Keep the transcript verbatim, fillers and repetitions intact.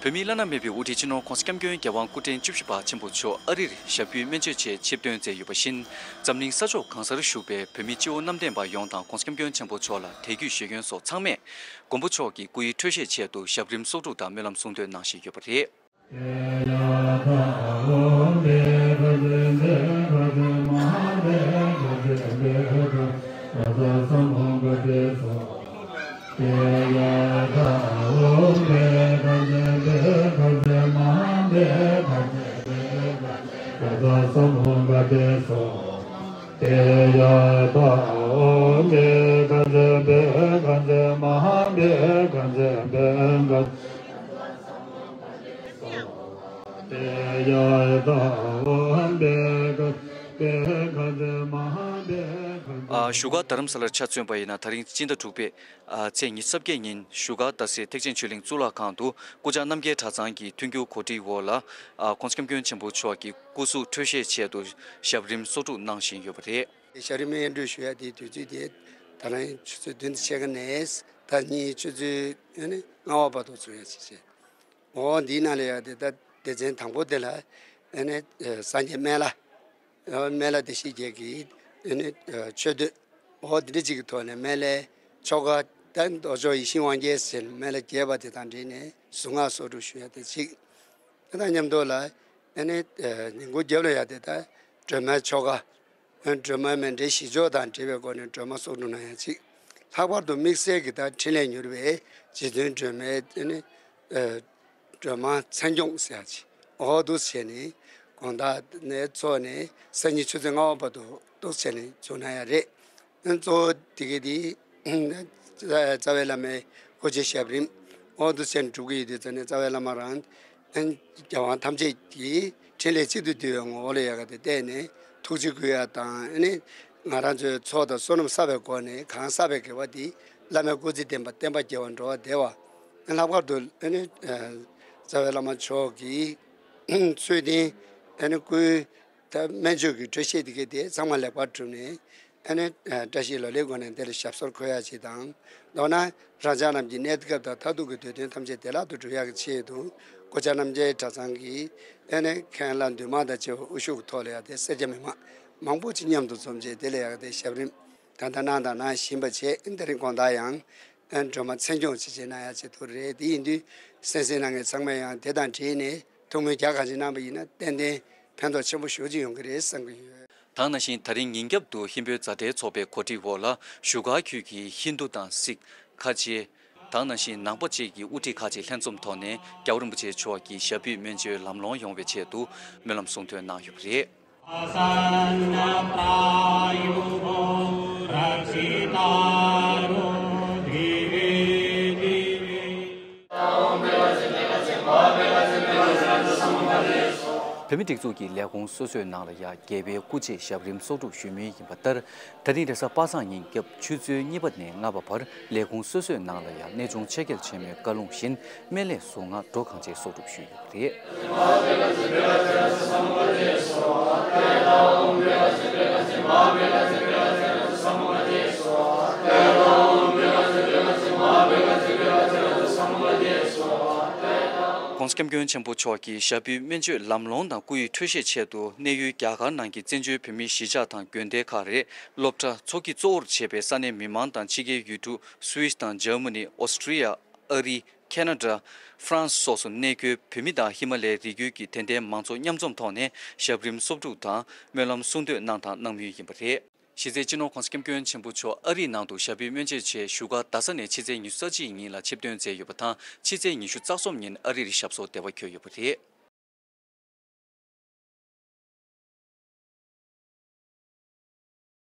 བོད་མིའི་བླ་ན་མེད་པའི་དབུ་ཁྲིད་སྤྱི་ནོར་༧གོང་ས་༧སྐྱབས་མགོན་རྒྱལ་དབང་སྐུ་ཕྲེང་བཅུ་བཞི་པ་ཆེན་པོ་མཆོག་ཨ་རིར་ཞབས་ཕྱི་སྨན་བཅོས་ཆེད་ཆིབས་ཐོན་མཛད་ཡོད་པ་བཞིན། འཛམ་གླིང་ས་ཕྱོགས་གང་སར་བཞུགས་པའི་བོད་མི་སྤྱི་བོ་གནམ་བསྟན་པ་ཡོངས་དང་༧གོང་ས་༧སྐྱབས་མགོན་ཆེན་པོ་མཆོག་ལ་དད་གུས་ཞུ་མཁན་སོགས་ཚང་མས་མགོན་པོ་མཆོག་གི་སྐུའི་འཕྲོད་བཞེས་ཆེད་དུ་ཞབས་རིམ་གསོག་སྒྲུབ་དང་སྨོན་ལམ་གསུང་འདོན་གནང་བཞིན་ཡོད་པ་རེད། ཨ། བཞུགས་སྒར་རྡ་རམ་ས་ལར་ཆ་མཚོན་པ་ཡིན་ན། ད་རིང་སྤྱི་ཟླ་དྲུག་པའི་ཨ། ཚེས་ཉི་ཤུ་རྩ་བརྒྱད་ཉིན་བཞུགས་སྒར་རྡ་སའི་ཐེག་ཆེན་ཆོས་གླིང་གཙུག་ལག་ཁང་དུ་སྐུ་བཅར་རྣམ་རྒྱལ་གྲྭ་ཚང་གི་མཐུན་འགྱུར་གོ་སྒྲིག་འོག་ལ། ཨ། ༸གོང་ས་༸སྐྱབས་མགོན་ཆེན་པོ་མཆོག་གི་སྐུ་གཟུགས་འཕྲོད་བཞེས་ཆེད་དུ་ཞབས་རིམ་གསོག་སྒྲུབ་གནང་བཞིན་ཡོད་པ་རེད། ཞབས་རིམ་སྙན་སྒྲོན་ཞུ་ཡ་དེའི་དུས་ཚོད་དེ་ད་རིང་ཆུ་ཚོད་བདུན་དང་ཕྱེད་ཀ་ནས་ད་ཉིན་ཆུ་ཚོད་ཨ་ནི་ལྔ་པ་བར་དུ་ཚོགས་ཡ་ཞིག་བྱས། འོ་འདིའི་ནང་ལ་ཡ་དེ་ད་སྡེ་ཚན་དང་པོ་དེ་ལ་ཨ་ནི་སངས་རྒྱས་སྨན་བླ། སྨན་བླ་བདེ་གཤེགས་བརྒྱད་ཀྱི་ཨ་ནི་མཆོད་བསྟོད། འོ་འདི་འདྲ་ཅིག་གི་ཐོག་ནས་སྨན་བླའི་ཆོ་ག་ད་མདོ་ཕྱོགས་ཡིད་བཞིན་དབང་རྒྱལ་ཟེར་སྨན་བླ་རྒྱས་པ་དེ་དང་འབྲེལ་ནས་གཟུངས་སྔགས་གསོག་སྒྲུབ་ཞུ་ཡ་དེ་གཅིག་དེ་དང་མཉམ་དུ་ལ་ཨ་ནི་ཉིན་གུང་རྒྱབ་ལ་ཡ་དེ་ད་སྒྲོལ་མའི་ཆོ་ག་སྒྲོལ་མ་མཎྜལ་བཞི་ཆོག་དང་འབྲེལ་བའི་སྒོ་ནས་སྒྲོལ་མ་གསོག་སྒྲུབ་གནང་ཡ་གཅིག་ལྷག་པར་དུ་དམིགས་བསལ་གྱི་ད་ཕྲིན་ལས་མྱུར་བའི་རྗེ་བཙུན་སྒྲོལ་མའི་ཨ་ནི་སྒྲོལ་མ་མཚན་སྐྱོང་ཟེར་ཡ་ཅིག་འོ་འདུག་བྱས་ནས་དགོང་དག་ནས་ཚོགས་ནས་སང་ཉིན་ཆུ་ཚོད་ལྔ་པ་བར་དུ་འདུག་བྱས་ནས་བྱུང་གནང་ཡ་རེད། གཙོ་བོ་དེ་གའི་དེ་རྩ་བའི་བླ་མའི་སྐུ་ཕྱྭའི་ཞབས་རིམ་འོ་འདུག་བྱས་ནས་སྒྲུབ་ཀྱི་ཡོད་དུས་ཙང་ནས་རྩ་བའི་བླ་མ་རང་རྒྱལ་དབང་ཐམས་ཅད་ཀྱི་ཕྲིན་ལས་གཅིག་ཏུ་བསྡུས་པའི་ངོ་བོ་ལ་ཡ་ག་དེ་བལྟས་ནས་ཐུགས་རྗེ་སྐུལ་ཡ་དང་ཨ་ནི་ང་རང་ཚོའི་ཚོགས་དང་བསོད་ནམས་བསགས་པའི་སྒོ་ནས་གང་བསགས་པའི་དགེ་བ་དེ་བླ་མའི་སྐུ་ཚེ་བརྟན་པ་བསྟན་པ་རྒྱས་པ་འགྲོ་བ་བདེ་བ། ལྷག་པར་དུ་ཨ་ནི་རྩ་བའི་བླ་མ་མཆོག་གི་ཚུལ་ལྡན་ཨ་ནི་སྐུའི་ད་སྨན་བཅོས་ཀྱི་འཕྲོད་བཞེས་དེ་གའི་དེ་ཚང་མ་ལེགས་པར་གྲུབ་ནས་ཨ་ནི་བཀྲ་ཤིས་ལོ་ལེགས་སྒོ་ནས་འདི་ལ་ཞབས་སོར་འཁོད་ཡ་ཅིག་དང་། མདོར་ན་རང་ཅག་རྣམས་ཀྱི་གནས་སྐབས་དང་མཐར་ཐུག་གི་འདོད་དོན་ཐམས་ཅད་བདེ་བླག་ཏུ་འགྲུབ་ཡག་གི་ཆེད་དུ་སྐུ་བཅར་རྣམ་རྒྱལ་གྲྭ་ཚང་གི་ཨ་ནི་མཁན་བླ་འདུས་མང་དང་བཅས་པ་དབུ་བཞུགས་ཀྱི་ཐོག་ལ་ཡ་དེ་སེར་སྐྱ་མི་མང་མང་པོ་ཅིག་མཉམ་དུ་འཛོམས་བྱས་དེ་ལ་ཡ་དེ་ཞབས་རིམ་ད་ལྟ་གནང་དང་གནང་བཞིན་པ་བྱས། དེ་རིང་དགོང་དག་ཡང་ཨ་ནི་སྒྲོལ་མ་མཚན་སྐྱོང་ཅིག་བྱས་གནང་ཡ་ཆེད་དུ་རེད། དེ་ཡིན་དུས་གསན་གཟིགས་གནང་མཁན་ཚང་མས་ཡང་དེ་དང་འབྲེལ་ནས་ཐུགས་སྨོན་རྒྱ་གང་ཆེ་གནང་པ་ཡིན་ན་ཏན་ཏན་ཕན་ཐོགས་ཆེན་པོ་ཞེ་པོ་ཅིག་ཡོང་གི་རེད་བསམ་གྱི་ཡོད། དེ་ནང་བཞིན་ད་རིང་ཉིན་རྒྱབ་ཏུ་ཧིན་བོད་མཛའ་འབྲེལ་ཚོགས་པའི་གོ་སྒྲིག་འོག་ལ་བཞུགས་སྒར་ཁུལ་གྱི་ཧིན་རྡུ་དང་སིག་ཁ་ཆེ། དེ་ནང་བཞིན་ནང་པ་བཅས་ཀྱི་དབུ་ཁྲིད་ཁག་ཅིག་ལྷན་འཛོམས་ཐོག་ནས་རྒྱལ་བ་རིན་པོ་ཆེ་མཆོག་གི་ཞབས་པུས་སྨན་བཅོས་ལམ་ལྷོང་ཡོང་བའི་ཆེད་དུ་སྨོན་ལམ་གསུང་འདོན་གནང་ཡོད་པ་རེད། བོད་མིའི་སྒྲིག་འཛུགས་ཀྱི་ལས་ཁུངས་སོ་སོའི་ནང་ལ་ཡ་རྒྱལ་བའི་སྐུ་ཕྱྭའི་ཞབས་རིམ་གསོག་སྒྲུབ་ཞུ་མུས་ཡིན་པ་ལྟར། ད་རིང་རེས་གཟའ་པ་སངས་ཉིན་སྐྱབས་ཆུ་ཚོད་གཉིས་པ་ནས་ལྔ་པ་བར་ལས་ཁུངས་སོ་སོའི་ནང་ལ་ཡང་གནས་ཆུང་ཆེ་བརྒྱད་ཆེན་མོའི་བཀའ་ལུང་བཞིན་སྨན་བླའི་གཟུངས་སྔགས་སྒྲོག་གང་ཆེ་གསོག་སྒྲུབ་ཞུས་ཡོད་པ་རེད། ༸གོང་ས་༸སྐྱབས་མགོན་ཆེན་པོ་མཆོག་གི་ཞབས་པུས་སྨན་བཅོས་ལམ་ལྷོང་དང་སྐུ་ཡི་འཕྲོད་བཞེས་ཆེད་དུ་གནས་ཡུལ་རྒྱ་གར་ནང་གི་བཙན་བྱོལ་བོད་མིའི་གཞིས་ཆགས་དང་དགོན་སྡེ་ཁག་རེད། སློབ་གྲྭ་ཚོགས་ཀྱི་གཙོ་བོར་བྱས་པའི་ས་གནས་མི་མང་དང་ཕྱི་རྒྱལ་ཡུལ་གྲུ་སུད་སི་དང་འཇར་མ་ནི། ཨོ་སི་ཀྲི་ཡ། ཨ་རི། ཁེ་ན་ཌ། ཧྥ་རན་སི་སོགས་སུ་གནས་འཁོད་བོད་མི་དང་ཧི་མ་ལའི་རི་རྒྱུད་ཀྱི་དད་ལྡན་མང་ཚོགས་མཉམ་འཛོམས་ཐོག་ནས་ཞབས་རིམ་གསོག་སྒྲུབ་དང་སྨོན་ལམ་གསུང་འདོན་གནང་དང་གནང་མུས་ཡིན་པ་རེད། གཞི་རྩའི་སྤྱི་ནོར་༸གོང་ས་༸སྐྱབས་མགོན་ཆེན་པོ་མཆོག་ཨ་རིའི་ནང་དུ་ཞབས་པུས་སྨན་བཅོས་ཆེད་བཞུགས་སྒར་རྡ་ས་ནས་ཕྱི་ཚེས་ཉི་ཤུ་རྩ་གཅིག་ཉིན་ལ་ཆིབས་ཐོན་མཛད་ཡོད་པ་དང་། ཕྱི་ཚེས་ཉི་ཤུ་རྩ་གསུམ་ཉིན་ཨ་རིར་ཞབས་སོར་བདེ་བར་འཁོད་ཡོད་པ་རེད།